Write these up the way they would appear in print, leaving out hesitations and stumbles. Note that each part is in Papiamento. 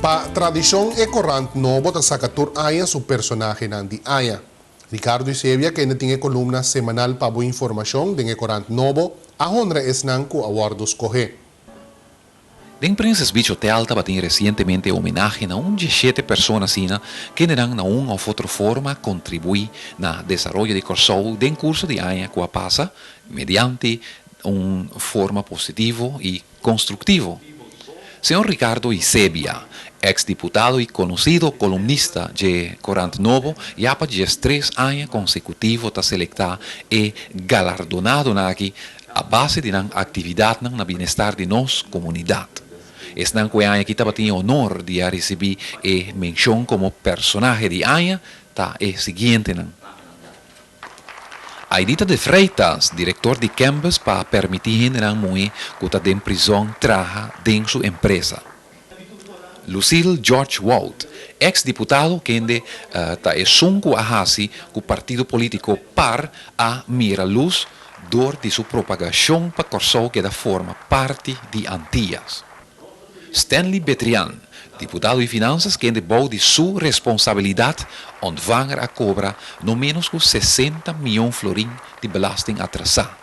Pa tradishon e korant Nobo ta saka tur aña su personahenan di aña. Ricardo Isebia, kende tin e kolumna semanal pa bo informashon den e korant Nobo, a honra esnan ku a wòrdu skohé. Den Princess Beach Hotel tabatin resientemente homenahe na un 17 persona asina kendenan na un òf otro forma a kontribuí na desaroyo di Kòrsou den kurso di aña ku a pasa mediante un forma positivo i konstruktivo. Señor Ricardo Isebia, eks diputado i konosido kolumnista dje Korant Nobo, ya pa 13 aña konsekutivo ta selektá e galardonadonan aki a base di nan aktividatnan na bienestar di nos komunidat. Esnan ku e aña aki tabatin e honor di a risibí e menshon komo personahe di aña ta e siguientenan. Aidita de Freitas, direktor di Kembes pa permití hendenan muhé ku ta den prizòn traha den su empresa. Lucille George Wout, eks diputado kende ta esun ku a hasi ku partido polítiko par a mira lus dor di su propagashon pa Kòrsou keda forma parti di Antias. Stanley Betrian, diputado di Finansas kende bou di su responsabilidat Ontvanger a kobra no ménos ku 60 mion florin di belasting atrasá.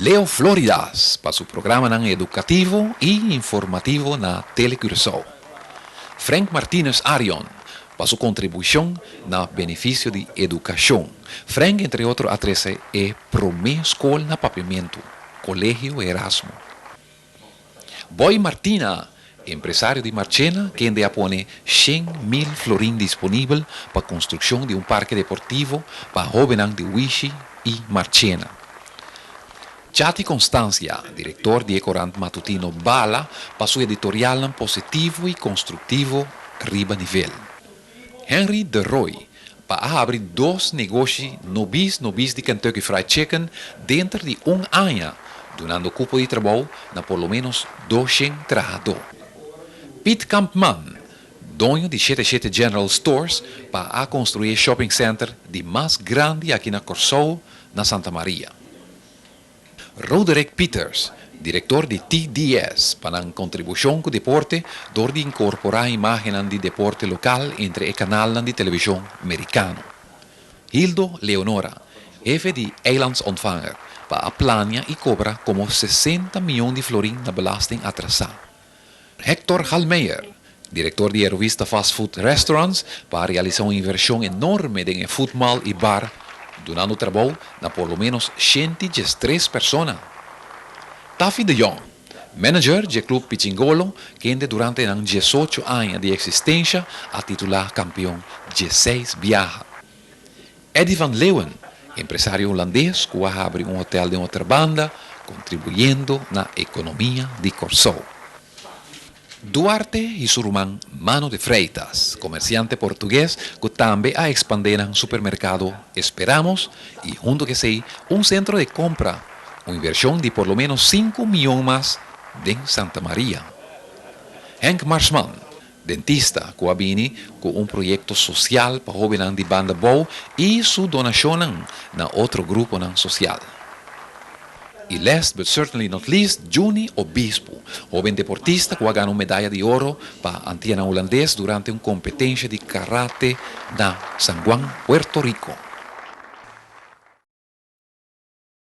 Leo Floridas pa su programanan edukativo i informativo na Tele Curaçao. Frank Martinus Arion pa su kontribushon na benefisio di edukashon. Frank entre otro a trese e promé skol na Papiamentu, Kolegio Erasmo. Boy Martina, empresario di Marchena, kende a pone 100.000 florin disponibel pa konstrukshon di un parke deportivo pa hóbennan di Wishi i Marchena. Chati Constancia, direktor di korant matutino Bala, pa su editorial positivo i konstruktivo riba nivel. Henry de Roy, pa habri dos negoshi nobis nobis di Kentucky Fried Chicken den di un aña, dunando kupo di trabou na por lo ménos 200 trahadó. Piet Kampman, doño di 77 General Stores, pa a konstruí shopping center di mas grandi aki na Kòrsou, na Santa Maria. Roderick Peters, direktor di TDS, pa nan kontribushon ku deporte, dor di inkorporá imágen di deporte lokal entre e kanalnan di televishon merikano. Hildo Leonora, hefe di Eilandsontvanger, pa a plania i kobra komo 60 mion di florin na belasting atrasá. Hector Halmeijer, direktor di Aerovista Fast Food Restaurants, pa realisá un invershon enorme den food mall i bar, dunando trabou na por lo ménos 103 persona. Taffy de Jong, manager di Klup Pichingolo, kende durante 18 aña di eksistensia a titulá kampeon 16 biaha. Eddie van Leeuwen, empresario hulandes ku a habri un hotel den Otrabanda, kontribuyendo na ekonomia di Kòrsou. Duarte i su ruman Mano de Freitas, komersiante portugues ku tambe a ekspandé nan supermerkado Esperamos i huntu ku esei un sentro di kompra, un invershon di por lo ménos 5 mion mas den Santa Maria. Henk Marsman, dentista ku a bini ku un proyekto sosial pa hóbennan di Banda Bou i su donashon na otro grupo sosial. I last but certainly not least, Juni Obispo, hóben deportista ku a gana un medaya di oro pa Antia Hulandes durante un kompetensia di karate na San Juan, Puerto Rico.